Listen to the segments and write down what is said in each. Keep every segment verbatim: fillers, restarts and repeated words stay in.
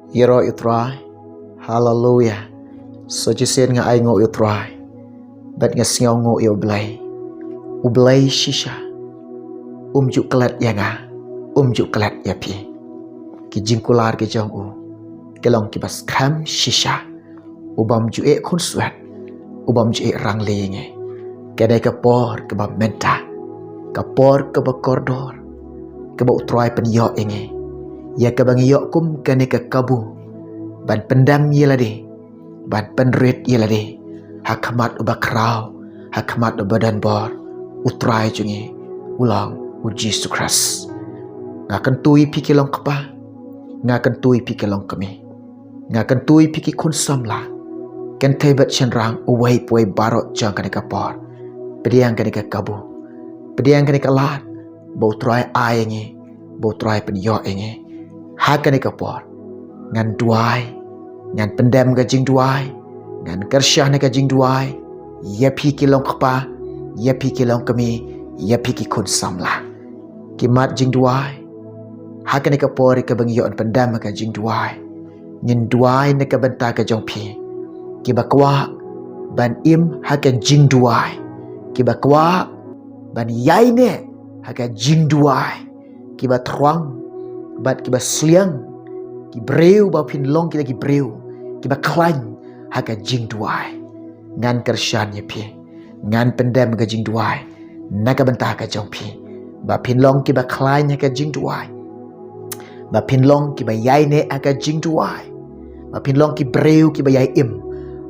Ïaroh ïa u Trai. Haleluya. Sa shisien nga ainguh ïa u Trai bad nga sngewnguh ïa u Blei. U Blei shisha um ju klet ïa nga, um ju klet ïa phi. Ki jingkular ki jong u ki long kiba skhem shisha. U bym ju eh khunswet, u bym ju eh rangli ïa ngi. Ka dei ka por kaba mynta, ka por kaba kordor kaba u Trai pynïoh ïa ngi, ïa kaba ngi ïoh kum kane ka kabu ban pyndem ïa lade, ban pynrit ïa lade ha khmat uba khraw, ha khmat uba donbor, u Trai jong ngi u long u Jisu Khrist. Nga kyntu ïa phi ki longkpa, nga kyntu ïa phi ki longkmie, nga kyntu ïa phi ki khun samla, kynthei bad shynrang, uwei pa uwei baroh jong kane ka por. Pdiang kane ka kabu, pdiang kane ka lad ba u Trai ai ïa ngi, ba u Trai pynïoh ïa ngi. Ha kane ka por ngan duwai, ngan pyndem ka jingduwai, ngan kyrshan ïa ka jingduwai ïa phi ki longkpa, ïa phi ki longkmie, ïa phi ki khun samla. Ki mat jingduwai. Ha kane ka por ïa kaba ngi ïoh pyndem ka jingduwai, ngin duwai na ka bynta ka jong phi kiba kwah ban im ha ka jingduwai, kiba kwah ban ïaineh ha ka jingduwai, kiba thrang bad kiba sliang, ki briew ba phin long kita ki briew kiba khlaiñ ha ka jingduwai. Ngan kyrshan ïa phi, ngan pyndem ka jingduwai na ka bynta ka jong phi, ba phin long kiba khlaiñ ha ka jingduwai, ba phin long kiba ïaineh ha ka jingduwai, ba phin long ki briew kiba ïai im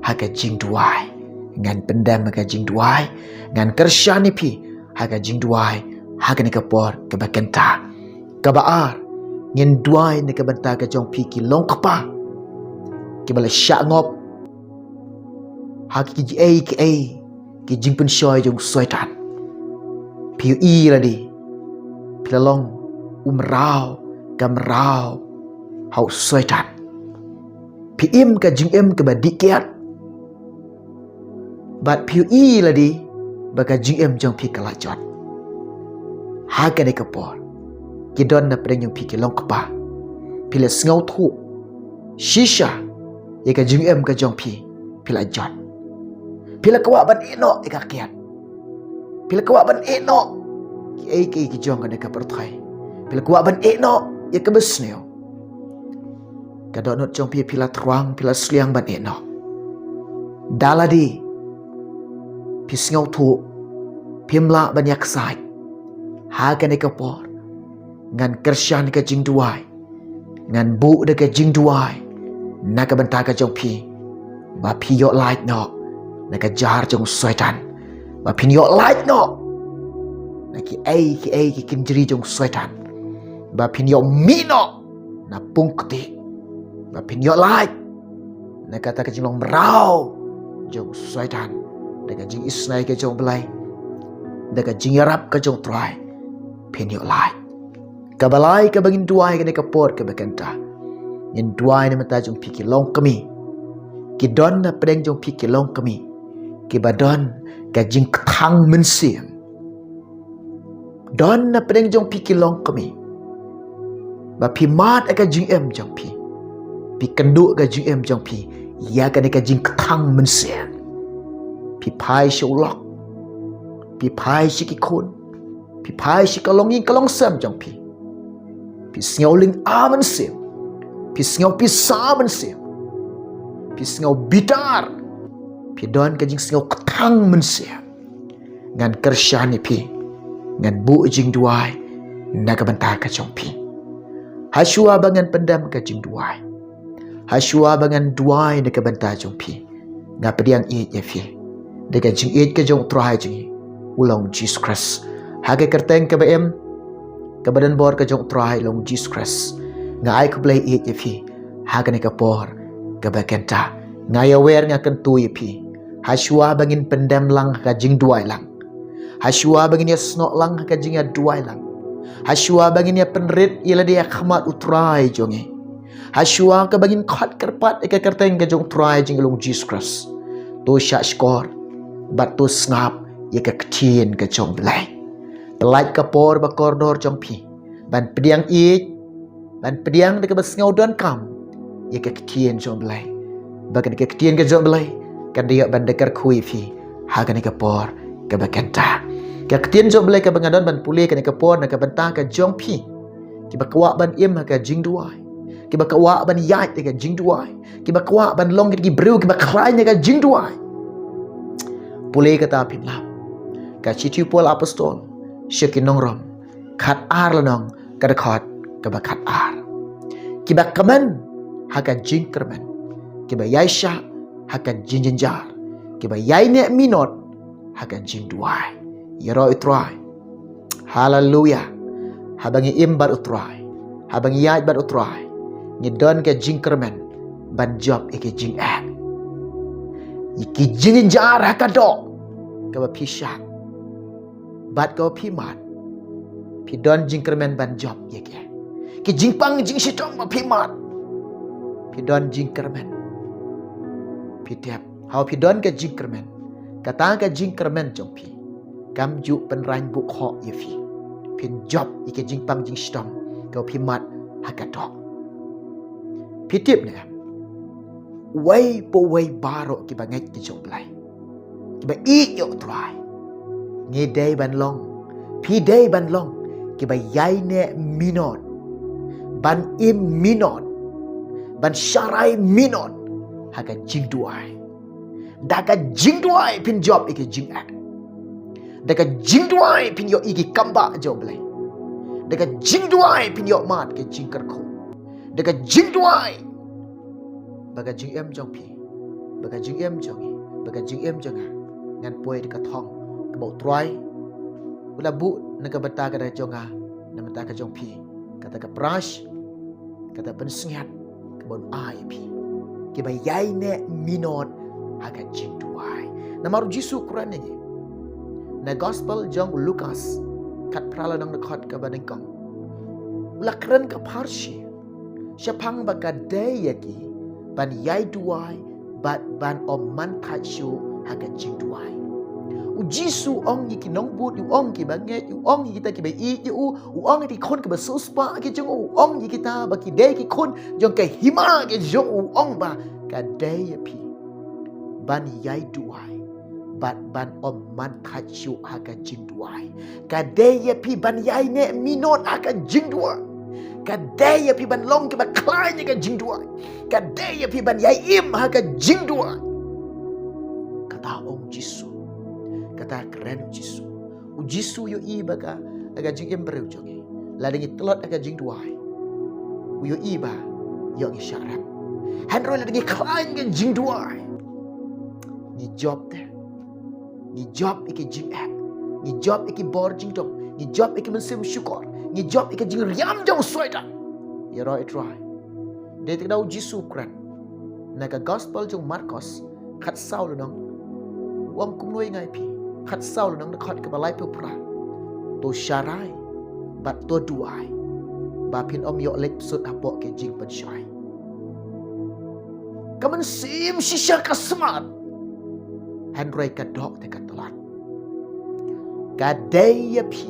ha ka jingduwai. Ngan pyndem ka jingduwai, ngan kyrshan ïa phi ha ka jingduwai ha kane ka por kaba kynta. Kaba ar, ngin duwai na ka bynta ka jong phi ki longkpa kiba la shah ngop ha ki kiei kiei ki jingpynshoi jong u Soitan. Phi ïohi ïa lade, phi la long u mraw ka mraw ha u Soitan. Phi im ka jingim kaba dih kiad, bad phi ïohi ïa lade ba ka jingim jong phi ka la jot. Ha kane ka por, ki don na pdeng jong phi ki longkpa, phi la sngewthuh shisha ïa ka jingim ka jong phi, phi la jot. Phi la kwah ban ïeh noh ïa ka kiad, phi la kwah ban ïeh noh kiei kiei ki jong kane ka pyrthei, phi la kwah ban ïeh noh ïa kaba sniew. Ka dohnud jong phi, phi la thrang, phi la sliang ban ïeh noh. Da lade phi sngewthuh phim lah ban ïaksaid, ha kane ka por ngan kyrshan ka jingduwai, ngan buh da ka jingduwai na ka bynta ka jong phi, ba phi ïoh lait noh na ka jar jong u Soitan, ba phin ïoh lait noh na kiei kiei ki kynjri jong u Soitan, ba phin ïoh mih noh na pung kti, ba phin ïoh lait na kata ka jinglong mraw jong u Soitan, da ka jingisynei ka jong u Blei, da ka jingïarap ka jong u Trai, phin ïoh lait. Kaba lai kaba ngin duwai kane ka por kaba kynta, ngin duwai na ka bynta jong phi ki longkmie. Ki don na pdeng jong phi ki longkmie kiba don ka jingkthang mynsiem. Don na pdeng jong phi ki longkmie ba phi mad ïa ka jingim jong phi, phi kynduh ïa ka jingim jong phi ïa kane ka jingkthang mynsiem. Phi phai sha u lok, phi phai sha ki khun, phi phai sha ka longïing ka longsem jong phi. Phi sngew lynga mynsiem, phi sngew pisa mynsiem, phi sngew bitar, phi don ka jingsngew kthang mynsiem. Ngan kyrshan ïa phi, ngan buh jingduwai na ka bynta ka jong phi. Hashwa ba ngan pyndem ka jingduwai, hashwa ba ngan duwai na ka bynta jong phi, nga pdiang ïeit ïa phi da ka jingïeit ka jong u Trai jong ngi, u long Jisu Khrist. Ha ka kyrteng kaba im, kaba donbor ka jong u Trai, u long Jisu Khrist, nga ai khublei ïeit ïa phi ha kane ka por kaba kynta. Nga ïawer, nga kyntu ïa phi, hashwa ba ngin pyndem lang ha ka jingduwai lang, hashwa ba ngin ïasnoh lang ha ka jingïaduwai lang, hashwa ba ngin ïapynrit ïa lade ha khmat u Trai jong ngi, hashwa kaba ngin khot kyrpad ïa ka kyrteng ka jong u Trai jong ngi, u long Jisu Khrist, to shahshkor bad to sngap ïa ka ktien ka jong u Blei. Pynlait ka por ba kordor jong phi ban pdiang ïeit, ban pdiang da kaba sngew donkam, ïa ka ktien jong U Blei. Ba kane ka ktien ka jong U Blei kan da ïoh ban da kyrkhu ïa phi ha kane ka por kaba kynta. Ka ktien jong U Blei kaba nga don ban pule kane ka por na ka bynta ka jong phi kiba kwah ban im ha ka jingduwai, kiba kwah ban ïaid ha ka jingduwai, kiba kwah ban long ki briew kiba khlaiñ ha ka jingduwai. Pule kata phin lap ka shithi u Paul apostol sha ki nong Rom khat ar lynnong ka dkhot kaba khat ar. Kiba kmen ha ka jingkyrmen, kiba ïaishah ha ka jingjynjar, kiba ïaineh minot ha ka jingduwai. Ïaroh ïa U Trai. Haleluya. Haba ngi im bad U Trai, haba ngi ïaid bad U Trai, ngi don ka jingkyrmen ban jop ïa ka jingeh, ïa ka jingjynjar ha ka doh kaba phi shah bad kaba phi mad. Phi don jingkyrmen ban jop ïa ka, ka jingpang jingshitom ba phi mad. Phi don jingkyrmen. Phi tip, haba phi don ka jingkyrmen, kata ka jingkyrmen jong phi kam ju pynrang buh khoh ïa phi. Phin jop ïa ka jingpang jingshitom kaba phi mad ha ka doh. Phi tip ne em, uwei pa uwei baroh kiba ngeit ki jong U Blei, kiba ïeit ïa U Trai, ngi dei ban long, phi dei ban long kiba ïaineh minot, ban im minot, ban sharai minot ha ka jingduwai. Da ka jingduwai phin jop ïa ka jingeh. Da ka jingduwai phin ïoh ïa ki kambah jong U Blei. Da ka jingduwai phin ïoh mad ka jingkyrkhu. Da ka jingduwai ba ka jingim jong phi, ba ka jingim jong ngi, ba ka jingim jong nga, ngan poi da ka thong kaba U Trai u la buh na ka bynta ka jong nga, na ka bynta ka jong phi, kata ka prash, kata pynsngiat kaba un ai ïa phi, kiba ïaineh minot ha ka jingduwai. Namar U Jisu u kren ïa ngi na gospel jong u Lukas khat phra lynnong dkhot kaba nyngkong, u la kren ka pharshi shaphang ba ka dei ïa ki ban ïai duwai bad ban ym man thait shuh ha ka jingduwai. U Jisu u ong ïa ki nongbud, u ong kiba ngeit, u ong ïa kita kiba ïeit ïa u, u ong ïa ki khun kiba siewspah ki jong u, u ong ïa kita ba ki dei ki khun jong ka hima ki jong u, u ong ba ka dei ïa phi ban ïai duwai bad ban ym man thait shuh ha ka jingduwai. Ka dei ïa phi ban ïaineh minot ha ka jingduwai. Ka dei ïa phi ban long kiba khlaiñ ha ka jingduwai. Ka dei ïa phi ban ïai im ha ka jingduwai. Kata ong U Jisu. Kata kren U Jisu. U Jisu u ïohi ba ka, ka jingim briew jong ngi, lada ngi tlot ha ka jingduwai, u ïohi ba ïoh ngi shah rep. Hynrei lada ngi khlaiñ ka jingduwai, ngi jop te, ngi jop ïa ki jingeh, ngi jop ïa ki bor jingdom, ngi jop ïa ki mynsiem shukor, ngi jop ïa ki jingriam jong u Soitan. Ïaroh ïa U Trai. Dei te ka daw U Jisu u kren na ka gospel jong u Markos khat saw lynnong, u ong kumno ïa nga ïa phi, khat saw lynnong dkhot kaba laiphew phra: To sharai bad to duwai ba phin ym ïoh leit bsut hapoh ka jingpynshoi. Ka mynsiem shisha ka smat, hynrei ka doh te ka tlot. Ka dei ïa phi,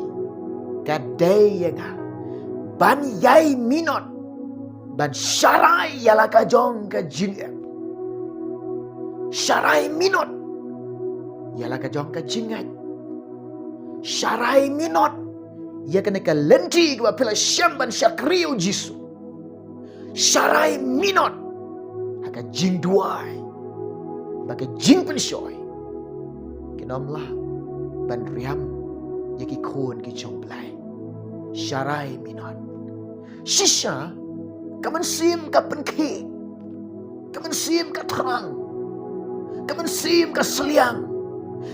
ka dei ïa nga ban ïai minot ban sharai ïa la ka jong ka jingim. Sharai minot ïa la ka jong ka jingngeit. Sharai minot ïa kane ka lynti kaba phi la shem ban shakri ïa U Jisu. Sharai minot ha ka jingduwai ba ka jingpynshoi kin ym lah ban riam ïa ki khun ki jong U Blei. Sharai minot. Shisha ka mynsiem ka pynkhih, ka mynsiem ka thrang, ka mynsiem ka sliang,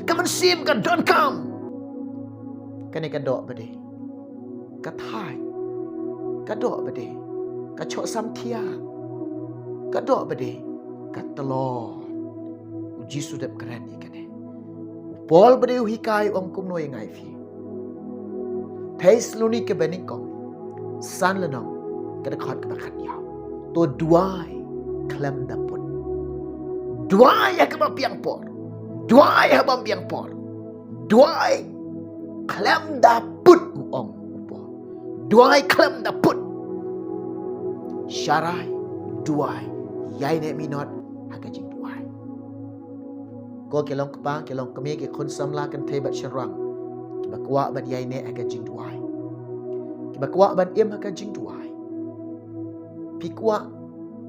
ka mynsiem ka donkam. Kane ka doh ba dei ka thait, ka doh ba dei ka shoh samthiah, ka doh ba dei ka tlot. U Jisu dep kren ïa kane. U Paul ba dei u hikai u ong kumno ïa nga ïa phi? Thessalonika banyngkong san lynnong ka dkhot kaba khathynñiew: To duwai khlem da put. Duwai ha kaba biang por. Duwai ha kaba biang por. Duwai khlem da put, u ong u Paul. Duwai khlem da put. Sharai, duwai ïaineh minot ha ka jingduwai. Ko ki long kpa, ki long kmie, ki khun samla kynthei bad shynrang kiba kwah ban ïaineh ha ka jingduwai, kiba kwah ban im ha ka jingduwai. Phi kwah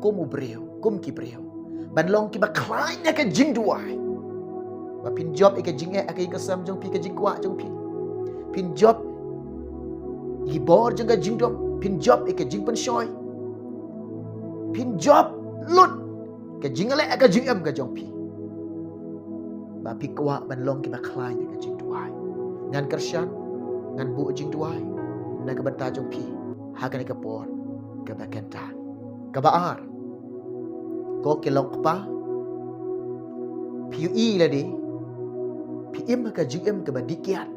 kum u briew, kum ki briew, ban long kiba khlaiñ ha ka jingduwai. Ba phin jop ïa ka jingeh ha ka ïing ka sem jong phi, ka jingkwah jong phi. Phin jop ïa ki bor jong ka jingdum, phin jop ïa ka jingpynshoi. Phin jop lut ka jingleh ha ka jingim ka jong phi. Ba phi kwah ban long kiba khlaiñ ha ka jingduwai. Ngan kyrshan, ngan buh jingduwai na ka bynta jong phi ha kane ka por kaba kynta. Kaba ar, ko ki long kpa, phi ïohi lade, phi im ha ka jingim kaba dih kiad.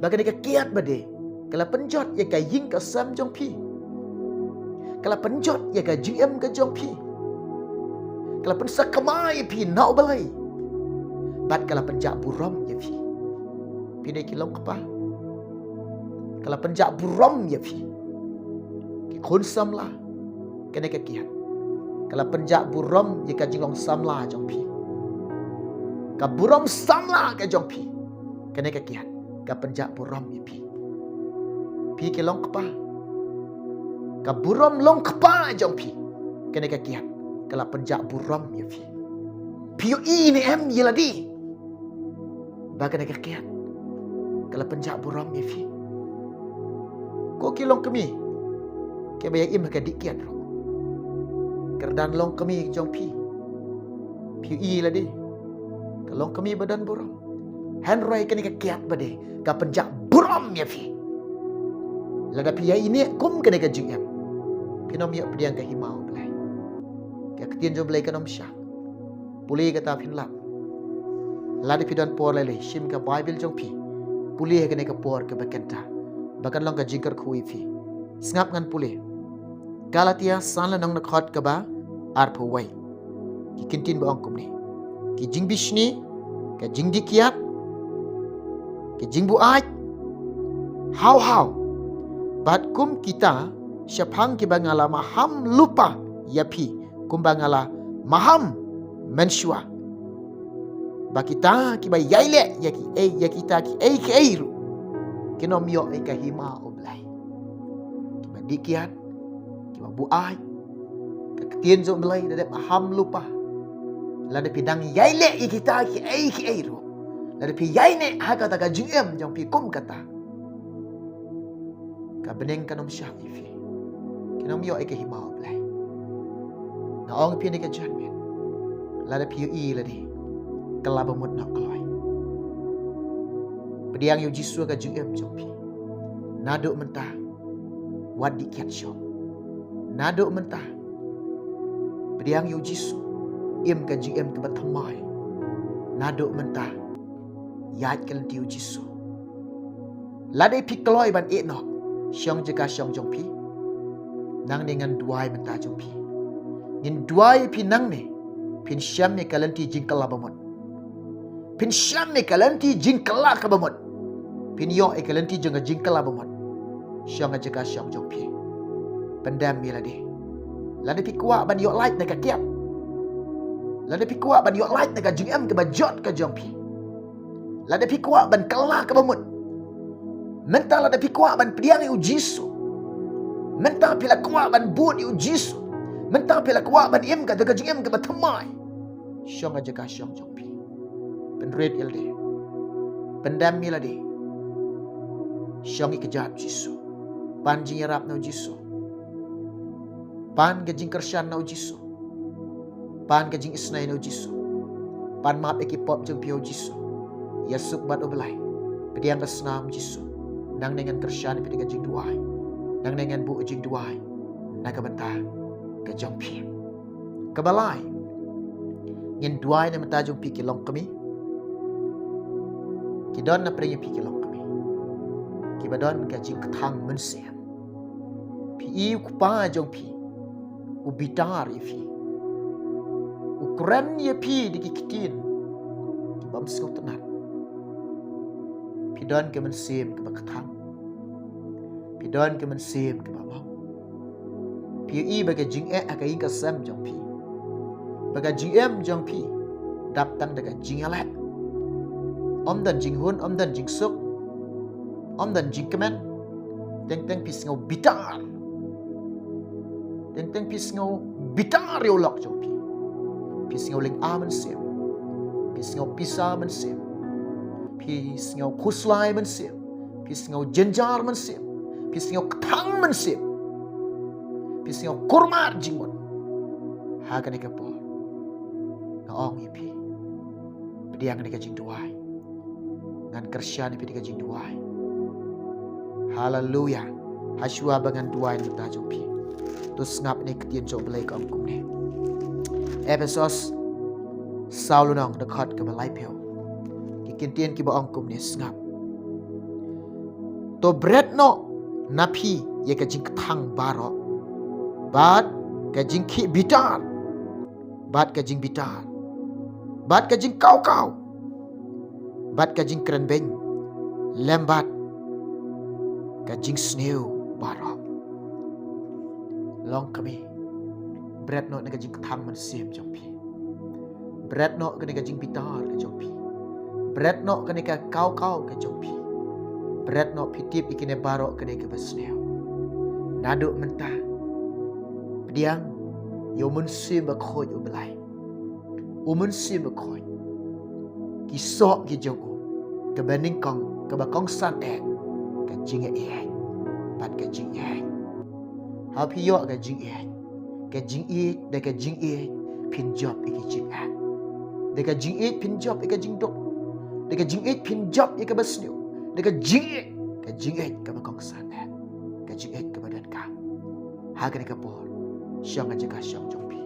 Ba kane ka kiad ba dei ka la pynjot ïa ka ïing ka sem jong phi, ka la pynjot ïa ka jingim ka jong phi, ka la pynsakma ïa phi na U Blei, bad ka la pynjah burom ïa phi. Phi dei ki long kpa, ka la pynjah burom ïa phi. Ki khun samla, kane ka kiad ka la pynjah burom ïa ka jinglong samla jong phi. Ka burom samla ka jong phi, kane ka kiad ka pynjah burom ïa phi. Phi ki long kpa, ka burom long kpa jong phi, kane ka kiad ka la pynjah burom ïa phi. Phi ïohi ne em ïa lade ba kane ka kiad ka la pynjah burom ïa phi? Ko ki long kmie, kiba ïa im ha ka dih kiad ruh, kyrdan long kmie jong phi, phi ïohi lade ka long kmie ba don burom. Hynrei kane ka kiad ba dei ka pynjah burom ïa phi. Lada phi ïaineh kum kane ka jingim, phin ym ïoh pdiang ka hima U Blei. Ka ktien jong U Blei kan ym shah. Pule kata phin lap. Lada phi don por lei lei, shim ka Baibl jong phi, pule ha kane ka por kaba kynta, ba kan long ka jingkyrkhu ïa phi. Sngap ngan pule. Galatia san lynnong, na ka dkhot kaba arphew wei. Ki kyntien ba ong kumne: ki jingbishni, ka jingdih kiad, ka jingbuaid, haw haw. Bad kum kita shaphang kiba nga la maham lypa ïa phi, kumba nga la maham mynshuwa, ba kita kiba ïaileh ïa ki ei, ïa kita ki ei ki ei ruh, kin ym ïoh ïa ka hima U Blei. Kiba dih kiad, kiba buaid, ka ktien jong U Blei da dep maham lypa. Lada phi dang ïaileh ïa kita ki ei ki ei ruh, lada phi ïaineh ha kata ka jingim jong phi kum kata, ka bneng kan ym shah ïa phi. Kin ym ïoh ïa ka hima U Blei. Nga ong ïa phi ha kane ka janmiet, lada phi ïohi lade, kylla ba mut, noh kloi. Pdiang ïa U Jisu ha ka jingim jong phi. Naduh mynta, wat dih kiad shuh. Naduh mynta, pdiang ïa U Jisu, im ka jingim kaba thymmai. Naduh mynta, ïaid ka lynti U Jisu. Lada phi kloi ban ïeh noh, shong jaka shong jong phi. Nangne ngan duwai mynta jong phi. Ngin duwai ïa phi nangne, phin shem ïa ka lynti jingkylla ba mut. Phin shem ïa ka lynti jingkylla kaba mut. Phin ïoh ïa ka lynti jong ka jingkylla ba mut. Shong ha jaka shong jong phi. Pyndem ïa lade. Lada phi kwah ban ïoh lait na ka kiad, lada phi kwah ban ïoh lait na ka jingim kaba jot ka jong phi, lada phi kwah ban kylla kaba mut, mynta lada phi kwah ban pdiang ïa U Jisu, mynta phi la kwah ban bud ïa U Jisu, mynta phi la kwah ban im kata ka jingim kaba thymmai, shong ha jaka shong jong phi. Pynrit ïa lade. Pyndem ïa lade. Shong ïa ka jingïarap U Jisu. Pan jingïarap na U Jisu. Pan ka jingkyrshan na U Jisu. Pan ka jingisynei na U Jisu. Pan map ïa ki pop jong phi ha U Jisu. Ïasuk bad U Blei. Pdiang ka snam U Jisu. Nangne ngan kyrshan ïa phi da ka jingduwai. Nangne ngan buh jingduwai na ka bynta ka jong phi. Kaba lai, ngin duwai na ka bynta jong phi ki longkmie. Ki don na pdeng jong phi ki longkmie kiba don ka jingkthang mynsiem. Phi i u kpa jong phi u bitar ïa phi, u kren ïa phi da ki ktien ki bym sngewtynnat. Phi don ka mynsiem kaba kthang. Phi don ka mynsiem kaba bam. Phi ïohi ba ka jingeh ha ka ïing ka sem jong phi, ba ka jingim jong phi dap tang da ka jingïaleh. Ym don jinghun, ym don jingsuk, ym don jingkmen. Teng teng phi sngew bitar. Teng teng phi sngew bitar ïa u lok jong phi. Phi sngew lynga mynsiem. Phi sngew pisa mynsiem. Phi sngew khuslai mynsiem. Phi sngew jynjar mynsiem. Phi sngew kthang mynsiem. Phi sngew kulmar jingmut. Ha kane ka por nga ong ïa phi, pdiang kane ka jingduwai. Ngan kyrshan ïa phi da ka jingduwai. Haleluya. Hashwa ba ngan duwai na ka bynta jong phi, to sngap ïa kane ka ktien jong U Blei ka ong kumne. Ephesos saw lynnong, dkhot kaba laiphew. Ki ktien kiba ong kumne, sngap. To bret noh na phi ïa ka jingkthang baroh, bad ka jingkhih bitar, bad ka jingbitar, bad ka jingkawkaw, bad ka jingkren beiñ, lem bad ka jingsniew baroh. Longkmie, bret noh na ka jingkthang mynsiem jong phi. Bret noh kane ka jingbitar ka jong phi. Bret noh kane ka kawkaw ka jong phi. Bret noh, phi tip ïa kine baroh kane kiba sniew. Naduh mynta, pdiang ïa U Mynsiem Bakhuid U Blei. U Mynsiem Bakhuid, ki soh ki jong u, kaba nyngkong, kaba kongsan eh, ka jingïeit bad ka jingïeit. Haba phi ïoh ka jingïeit, ka jingïeit, da ka jingïeit phin jop ïa ka jingeh. Da ka jingïeit phin jop ïa ka jingduk. Da ka jingïeit phin jop ïa kaba sniew. Da ka jingïeit, ka jingïeit kaba kongsan eh, ka jingïeit kaba donkam. Ha kane ka por, shong ha jaka shong jong phi.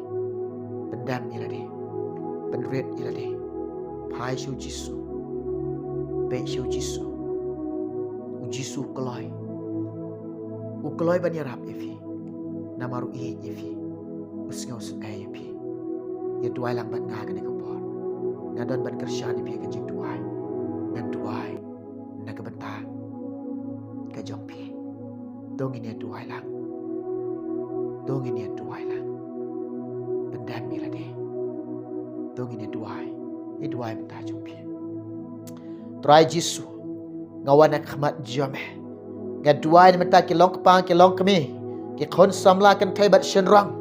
Pyndem ïa lade. Pynrit ïa lade. Phai sha U Jisu. Beh sha U Jisu. U Jisu u kloi. U kloi ban ïarap ïa phi. Namar u ïeit ïa phi. U sngew sngewsih ïa phi. Ïa duwai lang bad nga ha kane ka por. Nga don ban kyrshan ïa phi ha ka jingduwai. Ngan duwai na ka bynta ka jong phi. To ngin ïa duwai lang. To ngin ïa duwai lang. Pyndem ïa lade. To ngin ïa duwai. Ïa duwai bynta jong phi. Trai Jisu, nga wan ha khmat jong me. Nga duwai na ka bynta ki longkpa, ki longkmie, ki khun samla kynthei bad shynrang,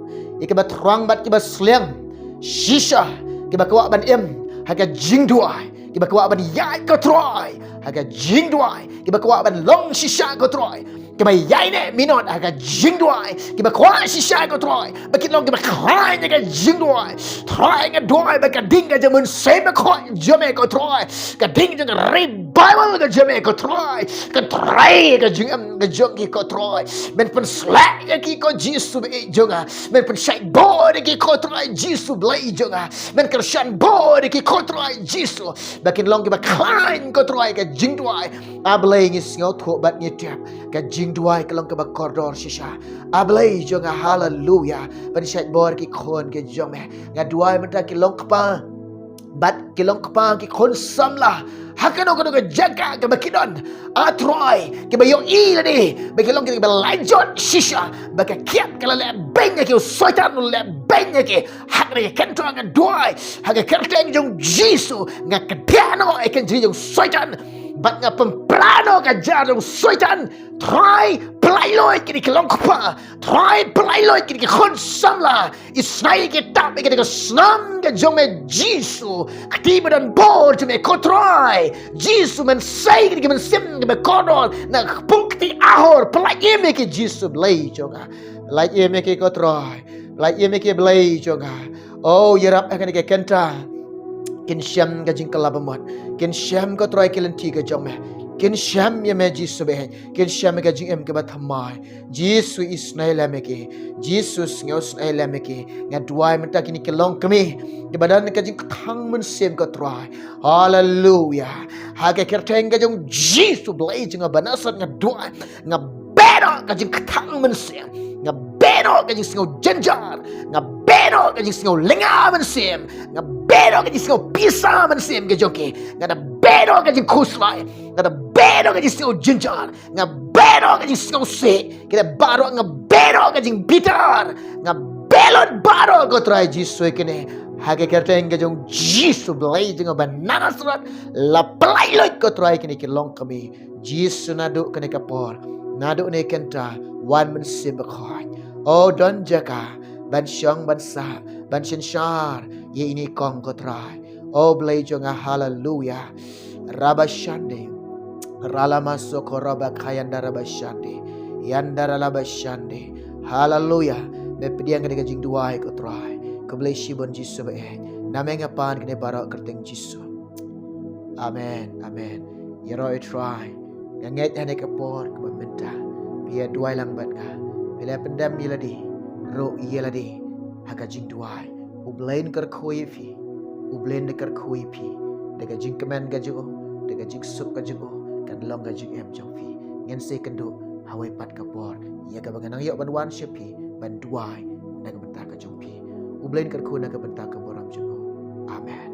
ïa kiba thrang bad kiba sliang shisha, kiba kwah ban im ha ka jingduwai, kiba kwah ban ïaid, ko Trai, ha ka jingduwai, kiba kwah ban long shisha, ko Trai, kiba ïaineh minot ha ka jingduwai, kiba kwah shisha, ko Trai, ba kin long kiba khlaiñ ha ka jingduwai. Trai, nga duwai ba ka ding ka jong U Mynsiem Bakhuid jong me, ko Trai, ka ding jong ka revival ka jong me, ko Trai, kan trei ha ka jingim ka jong ki, ko Trai. Men pynsleh ïa ki, ko Jisu ba ïeit jong nga. Men pynshait bor ïa ki, ko Trai Jisu Blei jong nga. Men kyrshan bor ïa ki, ko Trai Jisu, ba kin long kiba khlaiñ, ko Trai, ha ka jingduwai. A Blei, ngi sngewthuh bad ngi tip ka jingduwai ka long kaba kordor shisha. A Blei jong nga, haleluya. Pynshait bor ïa ki khun ki jong me. Nga duwai mynta ki longkpa bad ki longkpa, ki khun samla, ha kano kano ka jaka kaba ki don, a Trai, kiba ïohi lade ba ki long kiba la jot shisha, ba ka kiad ka la leh beiñ ïa ki, u Soitan u la leh beiñ ïa ki. Ha kane ka kynta nga duwai ha ka kyrteng jong U Jisu, nga kdiah noh ïa ka jingri jong u Soitan bad nga pynpra noh ka jar jong u Soitan. Trai, pyllait lut kine ki longkpa. Trai, pyllait lut kine ki khun samla. Isnei ki tap ïa kane ka snam ka jong me Jisu. Kti ba don bor jong me, ko Trai Jisu, men sei kine ki mynsiem kiba kordor na ka pung kti ahor. Pyllait im ïa ki, Jisu Blei jong nga. Pyllait im ïa ki, ko Trai. Pyllait im ïa ki, Blei jong nga. O, ïarap ha kane ka kynta. Kin shem ka jingkylla bamut. Kin shem, ko Trai, ki lynti ka jong me. Kin shem ïa me, Jisu ba ïeit. Kin shem ïa ka jingim kaba thymmai. Jisu, isnei lem ïa ki. Jisu, sngewsnei lem ïa ki. Nga duwai mynta kine ki longkmie kiba don ka jingkthang mynsiem, ko Trai. Haleluya. Ha ka kyrteng ka jong U Jisu Blei jong nga ba Nasaret, nga duwai. Nga beh noh ka jingkthang mynsiem. Nga beh noh ka jingsngew jynjar. Nga beh noh ka jingsngew lynga mynsiem. Nga beh noh ka jingsngew pisa mynsiem ka jong ki. Nga da beh noh ka jingkhuslai. Nga da beh noh ka jingsngew jynjar. Nga beh noh ka jingsngewsih. Kine baroh nga beh baroh ka jingbitar, nga beh lut baroh ko Trai Jisu ïa kine. Ha ka kyrteng ka jong Jisu Blei jong nga ba na Nasareth, la pynlait lut ko Trai kine ki longkmie. Jisu naduh kane ka por, naduh kane ka kynta, wan Mynsiem Bakhuid. O don jaka ban shong, ban sah, ban synshar ïa ine i kong ko Trai. O Blei jong nga, haleluya. Rabashande. Ralamasoko rabakayanda rabashande. Yanda ralabashande. Haleluya. Me pdiang ka jingduwai ko Trai. Khublei shibun Jisu ba eh. Namar nga pan kane baroh ha ka kyrteng Jisu. Amen. Amen. Ïaroh ïa u Trai. Nga ngeit ha kane ka por kaba mynta, phi ïa duwai lang bad nga. Phi la pyndem ïa lade, ruh ïa lade ha ka jingduwai. U Blei un kyrkhu ïa phi. U Blei un kyrkhu ïa phi. Da ka jingkmen ka jong u, da ka jingsuk ka jong u, kan long ka jingim jong phi. Ngin sa ïakynduh ha kawei pat ka por ïa kaba ngan nang ïoh ban wan sha phi ban duwai na ka bynta ka jong phi. U Blei un kyrkhu na ka bynta ka burom jong u. Amen.